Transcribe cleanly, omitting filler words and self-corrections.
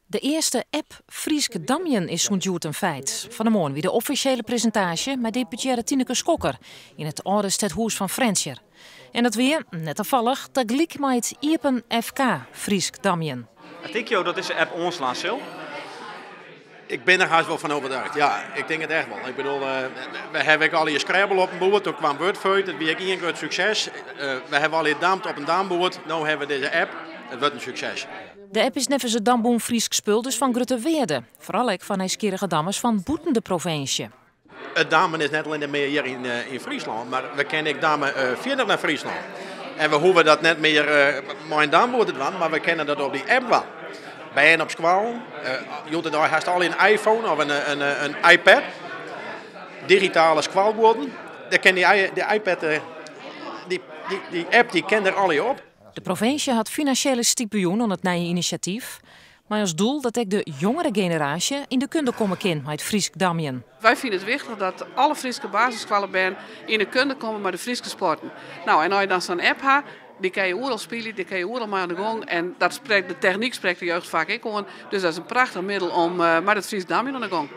De earste app Frysk Damjen is sûnt hjoed in feit. Fan 'e moarn wie de offisjele presintaasje mei deputearre Tineke Schokker yn it âlde stedhûs fan Frjentsjer. En dat wie, net tafallich, tagelyk mei it iepen FK Frysk Damjen. Tinke jo dat dizze app oanslaan sil? Ik bin der hast wol fan oertsjûge. Ja, ik tink it echt wol. Ik bedoel, we hawwe ek allegear Scrabble op in boerd. Doe kaam Wordfeud, dat wie ek ien grut sukses. We hawwe allegear damd op in damboerd. No hawwe we dizze app. It wurdt in sukses. De app is neffens it Dambûn Frysk Spul dus fan grutte wearde. Foaral ek foar nijsgjirrige dammers fan bûten de provinsje. It dammen is net allinnich mear hjir yn Fryslân, mar we kinne ek damme fierder nei Fryslân. En we hoege dat net mear mei in damboerd te dwaan, mar we kinne dat op dy app dwaan. Bern op skoallen, hjoed-de-dei hast al in iPhone of in iPad. Digitale skoalbuorden, dêr kin dy, dy iPad, dy app dy kin der allegear op. De provinsje hat finansjele stipe jûn oan it nije inisjatyf, mei as doel dat ek de jongere generaasje yn de kunde komme kin mei it Frysk damjen. Wy fine it wichtich dat alle Fryske basisskoallebern yn de kunde komme mei de Fryske sporten. No, en as je dan sa'n app ha, dy kinne je oeral spylje, dy kinne je oeral mei oan de gong. En dat sprekt, de technyk sprekt de jeugd faak ek oan. Dus dat is in prachtich middel om mei it Frysk damjen oan de gong.